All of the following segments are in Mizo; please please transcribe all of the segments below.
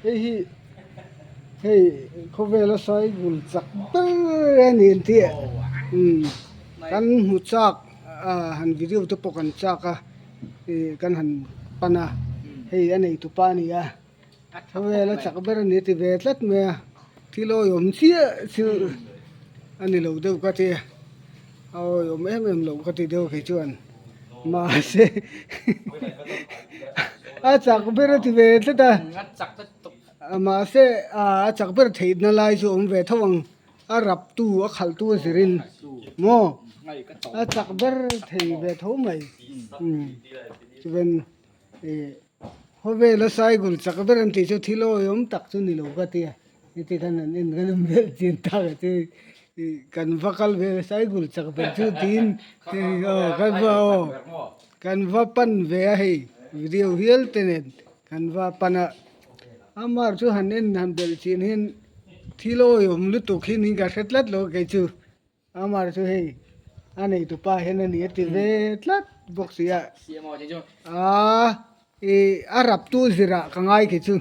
Hei hi hei khawvela saigul chak ber a ni an tih a umm kan hmu chak a han video te pawh kan chak a ih kan han pan a hei a nei tupa a ni a khawvela chak ber a ni a ti ve tlat mai a thil awihawm chiah chu a ni lo deuh ka ti a a awihawm em em loh ka ti deuh kei chuan. Mahse a chak ber a ti ve tlat a, mahse a chak ber theihna lai chu a awm ve tho ang, a rap tu a khalh tu a zirin maw a chak ber thei ve tho mai chuan ih khawvela cycle chak ber an tih chu thil awihawm tak chu ni lo ka ti a. Heti khan an en kan awm vel chin tak a chu ih kan va kal ve cycle chak ber chu tiin aw kan va aw kan va pan ve a hei video hial te nen kan va pan a amah chu han en han belh chin hian thil awihawm lutuk hi niin ka hre tlat lo kei chu. Amar chu hei a neitu pa hian a ni a ti ve tlat bawk si a. Aa ih a rap tu zirah ka ngai khi chu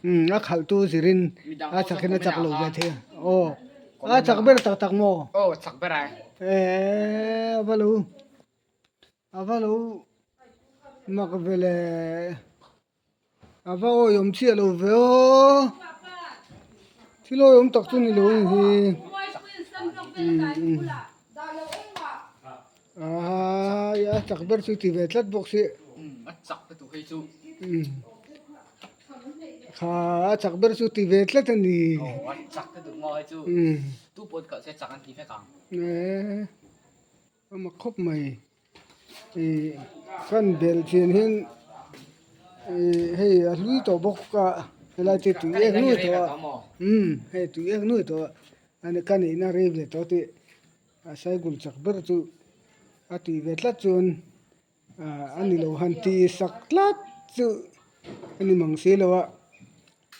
umm a khalh tu zirin a chak in a chak lo ve thei a aw a chak ber tak tak maw? Aw chak ber ai. Eee a va lo a va lo mak ve le. A va awihawm chiah lo ve aw thil awihawm tak chu ni lo ang hi aaa a chak ber chu ti ve tlat bawk si kha a chak ber chu ti ve tlat a ni eee a mak khawp mai. Ih kan belh chian hian ih hei a hlui tawh bawk a helai te tui ek nuai tawh a umm hei tui ek nuai tawh a ani ka neihna rei ve tawh tih a cycle chak ber chu a tih ve tlat chuan ah a ni lo han ti sak tlat chu a ni mang si lo a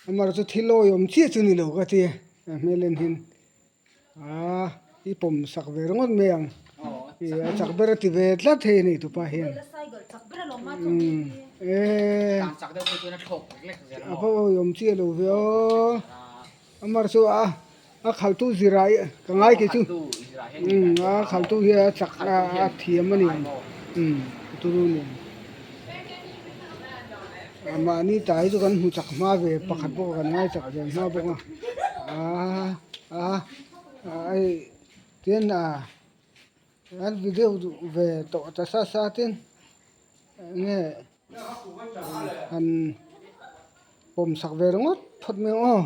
amaherawhchu thil awihawm chiah chu ni lo ka ti a hmel en hian. Aa i pawm sak ve ringawt mai ang ih a chak ber a ti ve tlat thei a ni tupa hian umm eee a va awihawm chiah lo ve aw amar chu a a khaltu zirah ka ngai kei chu umm a khaltu hi a chak a thiam a ni ang umm turu a ni ang mahni ta hi chu kan hmu chak hma ve pakhat bawk a kan ngai chak ve hma bawk a aa. A hei tin a an video duh ve tawh ta sa sa tin enge han pawm sak ve ringawt phawt mai ang aw.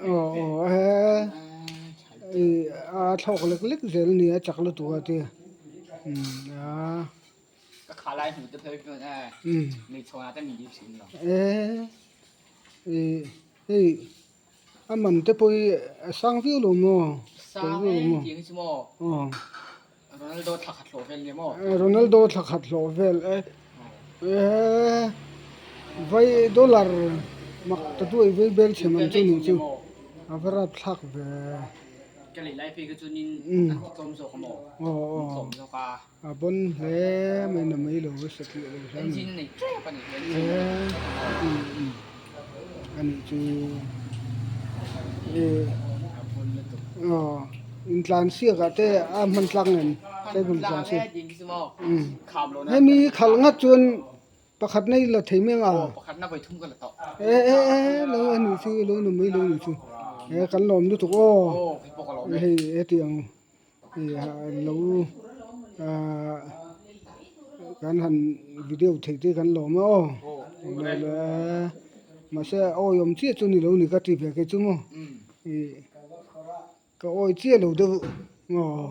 Aw aw he ih a thlawk lek lek zel a nia chak lutuk a tia a. Ka kha lai hmu te phei chuan e mi chhawn ah te min dil thin lo. E i hei a man te pawh hi a sang viau lo maw? Sang e tiang hi chu maw? Aw. Ronaldo thla khat hlawh vel nia maw? Ronaldo thla khat hlawh vel e e vai dollar mak ta duai vei bel chhe man chu ni chu a va rapthlak ve. Ka lei lai phei kha chuan in an ti tlawm zawk a maw? Aw aw. Tlawm zawk a. A bon hle mai na mai lo a satliah lo hle mai. Engine a nei tep a nih hi A nih chu aw intlan siak ah te a hman tlak nen table tlan siak hemi khalh ngat chuan pakhat na i la thei mai ang a e e e lo a nih chu lo na mai lo a nih chu he kan lawm lutuk aw hei hetiang. Lo kan han video theih te kan lawm a aw mahse a awihawm chiah chu ni lo ni ka ti ve kei chu maw ih ka awih chiah lo deuh aw.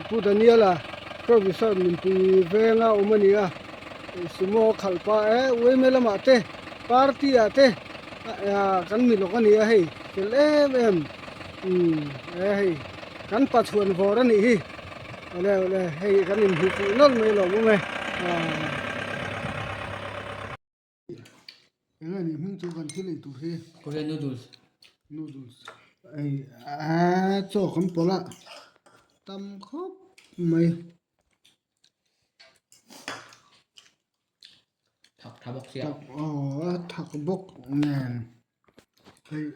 Pu Daniela Provisor Nunpui venga awm a ni a, sumo khalh pah e uaime lamah te party ah te kan mi lawk a ni a hei fel em em umm e hei kan pachhuan vawr a nih hi awle awle hei kan inhmuh fuh nawlh mai lawm awm e aaa. Eng nge nih hming chu kan thil ei tur hi? Korean noodles. Noodles. Ei a chaw kan pawlh a tam khawp mai. tha bawk sia. Aw a thak bawk nen hei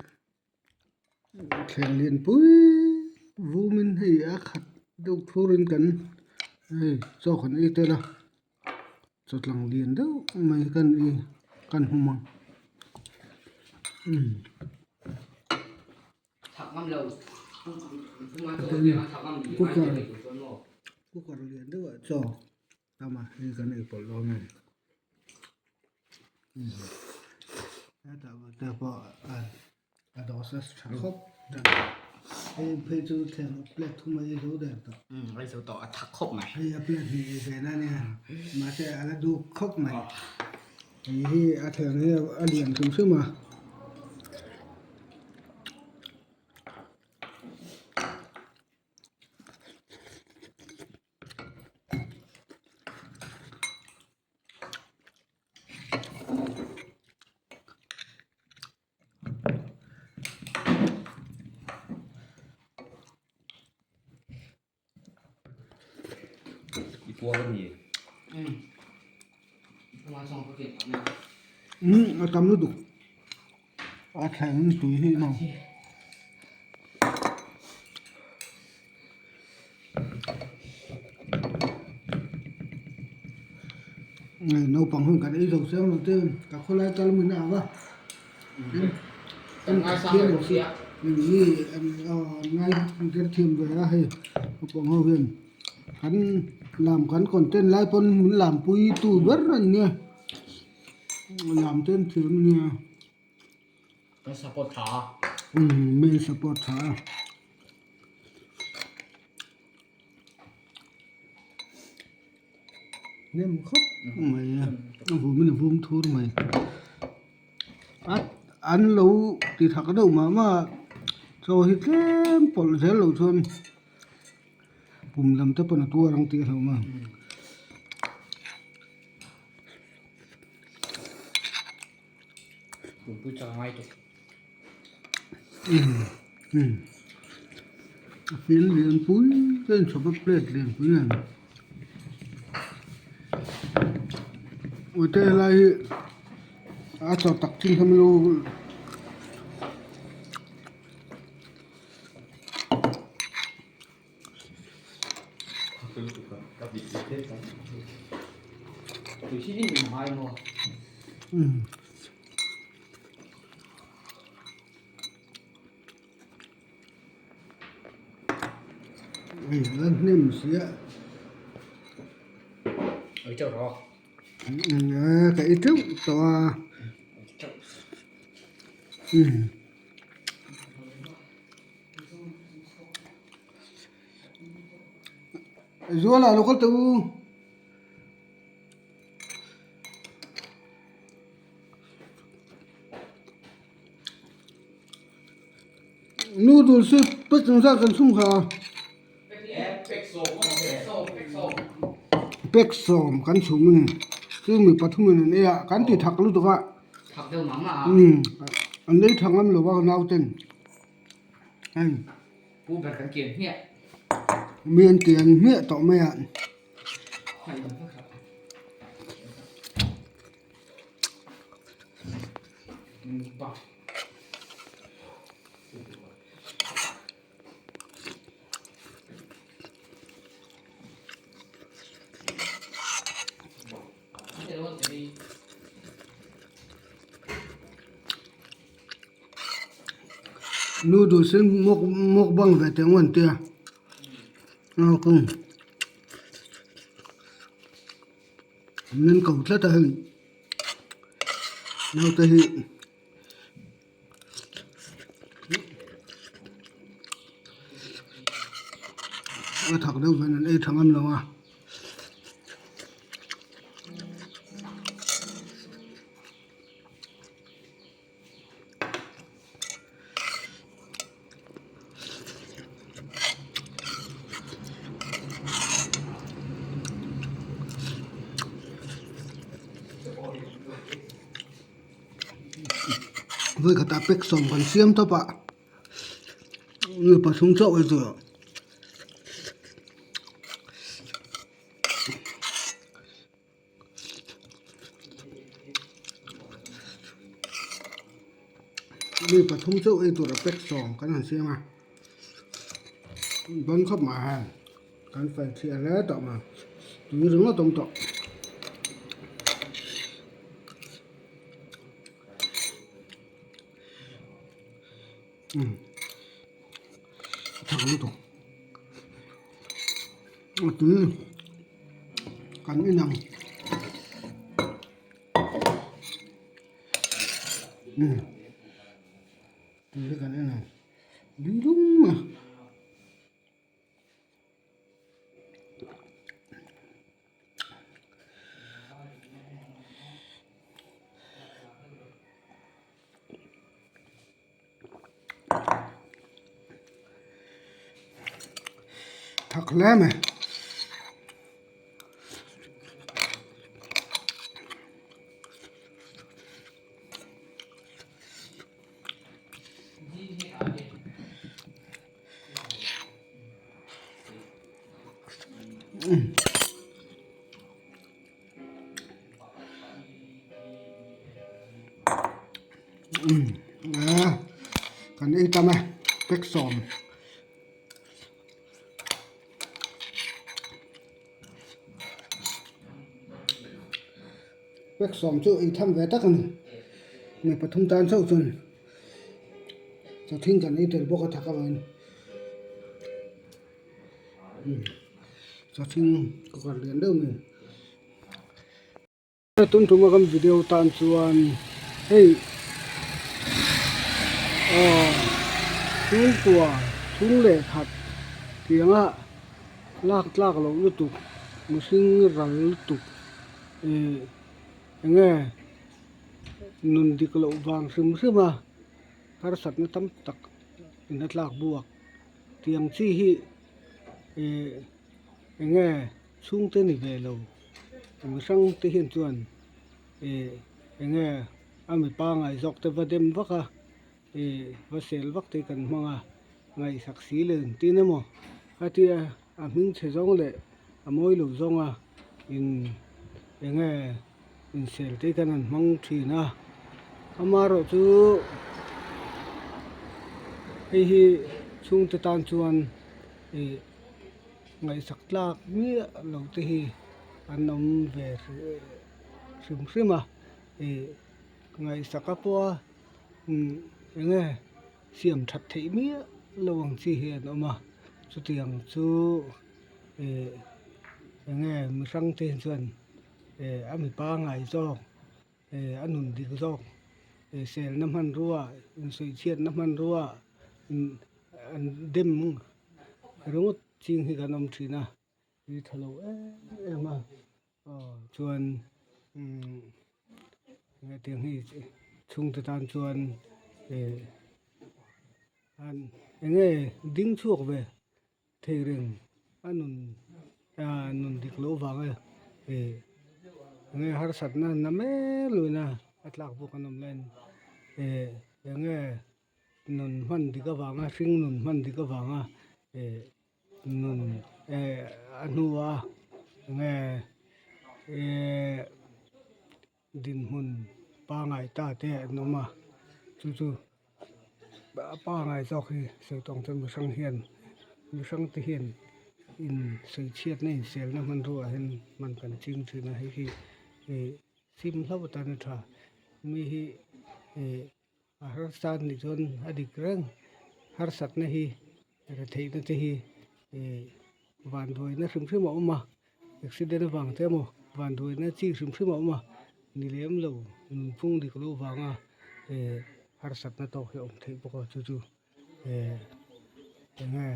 thleng lian pui vumin hei a khat deuh thurin kan hei chaw kan ei tel a chawtlang lian deuh mai kan ei kan hmu ang umm. Cooker cooker lian deuh ah chaw tam a hei kan ei pawlh dawn a ni hetah te pawh a dosa tha khawp hei phei chu thleng plate thum a ei zo der tawh ei zo tawh a tha khawp mai hei a plate hnih ei ve na nia mahse a la duk khawp mai hei hi a thleng hi a lian hrim hrim a. Umm a tam lutuk a thleng tui hi maw. Naupang hun kan ei zo chiang lo te ka khawlai kal min ang a mi an ngai der thiam ve a hei naupang ho hian kan lam kan content lai pawn min lam pui tu ber an nia lam te an thiam a nia. Kan support tha a. Umm min support tha a. Nem khawp mai a, a vum in a vum thur mai. A an lo ti thak deuh mah mah a, chaw hi tlem pawlh zel loh chuan pum lam te pawn a tuar ang tih a hlauh a. A fil lian pui te a inchhawp a plate lian pui nen uite helai hi a chaw tak chin hian lo Hei a hnem si a. Ka ei teuh tawh a. Zuala lo kal teh u. Noodle chu pack ang zat kan chhung kha a. Pack sawm kan chhum a ni. Chu mi pathumin an ei a, kan ti thak lutuk a. Umm an lei tha ngam lo a nauten. Hei. Pu ber kan kian hmiah. Mi an kian hmiah tawh mai a. Noodles hi mukbang ve teh ngawt an tia min ko tlat a hei naute hi. A thak deuh hian an ei tha ngam lo a. Vawi khatah pack sawm kan siam tawp a mi pathum chauh ei tur. Mi pathum chauh ei tur a pack sawm kan han siam a ban khawp mai hian kan fai chhiah hle tawh mai tui ringawt awm tawh. A tha lutuk a tui kan en ang tui hi kan en ang tui dum a. Thak hle mai. Kan ei tam a pack sawm pack sawm chu ei tham ve tak a ni mi pathum tan chauh chuan chawthing kan ei tel bawk a thak avangin. Chawthing kawkar lian deuh mai. Tun tuma kan video tan chuan hei aw chhungkua chhung leh khat tianga lak tlak loh lutuk mihring ral lutuk ih eng nge nun dik loh vang hrim hrim a harsatna tam tak in a tlak buak tiang chi hi ih eng nge chhungte ni ve lo. Mi hrang te hian chuan ih eng nge a mipa ngai zawk te va dem vak a ih va sel vak te kan hmang a ngaihsak si leh engtin emaw khatia a hming chhe zawng leh a mawi lo zawng a in eng nge insel te kan han hmang thin a amaherawhchu hei hi chhungte tan chuan ih. Ngaihsak tlak miah lo te hi an awm ve hrim hrim a ih ngaihsak a pawha eng nge siam that theih miah lo ang chi hi an awm a chutiang chu ih eng nge mi hrang te hi chuan ih a mipa ngai zawk ih a nun dik zawk ih selna hmanrua insawichhiatna hmanrua an dem ringawt ching hi kan awm thin a tui tha lo em em a aw chuan umm hetiang hi chhungte tan chuan ih an eng nge ding chhuak ve thei reng a nun ah nun dik loh vanga ih eng nge harsatna na mek luina a tlak bawk an awm laiin ih eng nge. Nun hman dik avanga hring nun hman dik avanga ih nun eh a hnua nge eh dinhmun pangai ta te an awm a chu chu a pangai zawk hi sawi tawng chuan mihring hian mihring te hian in sawi chhiatna inselna hmanrua ah hian hman kan ching thin a hei hi ih sim hlauh atan a tha mi hi ih. A harsat nih chuan a dik reng harsatna hi retheihna te hi ih vanduaina hrim hrim a awm a accident avang te emaw vanduaina chi hrim hrim a awm a ni lem lo nunphung dik loh vanga ih harsatna tawk hi a awm theih bawk a chu chu ih eng nge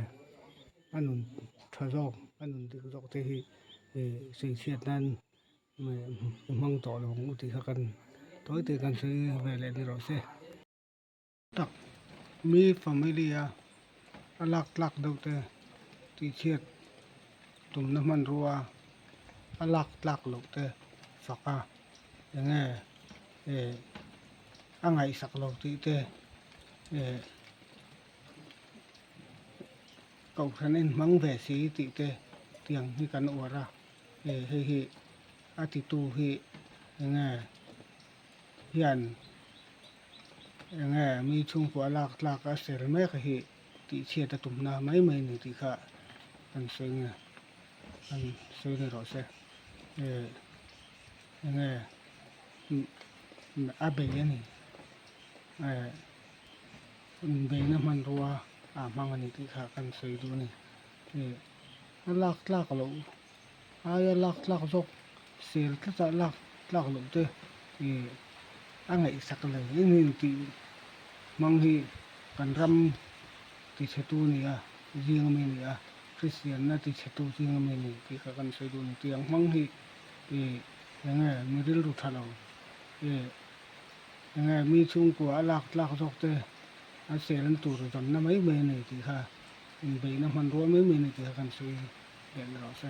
a nun tha zawk a nun dik zawk te hi ih sawichhiat nan. Hmang tawh lo ang u tih kha kan tawi te kan sawi ve leh ni rawh se. Tak mi family a a lak tlak deuh te tih chhiat tumna hmanrua a lak tlak loh te fak a eng nge eh a ngaihsak lo tih te eh kohhran a inhmang ve si tih te tiang hi kan uar a. Hei hi a titu hi eng nge hian Enge mi chhungkua lak tlak a ser mek hi tih chhiat a tumna mai mai a ni tih kha kan sawi nge kan sawi ni rawh se eh enge a bei a ni eh beina hmanrua ah hmang a ni tih kha kan sawi duh a ni eh a lak tlak loh aia lak tlak zawk sel tlat a lak tlak loh te ih a ngaihsak lo em em tih hmang hi kan ram tichhe tu a ni a zing ami a ni a Kristian na tichhe tu zing ami a ni tih kha kan sawi duh a ni tiang hmang hi ih eng nge mi rilru tha lo ih eng nge mi chhungkua a lak tlak zawk te a sel an tur zawmna mai mai a ni tih kha inbeihna hmanrua mai mai a ni tih kha kan sawi leh ni rawh se.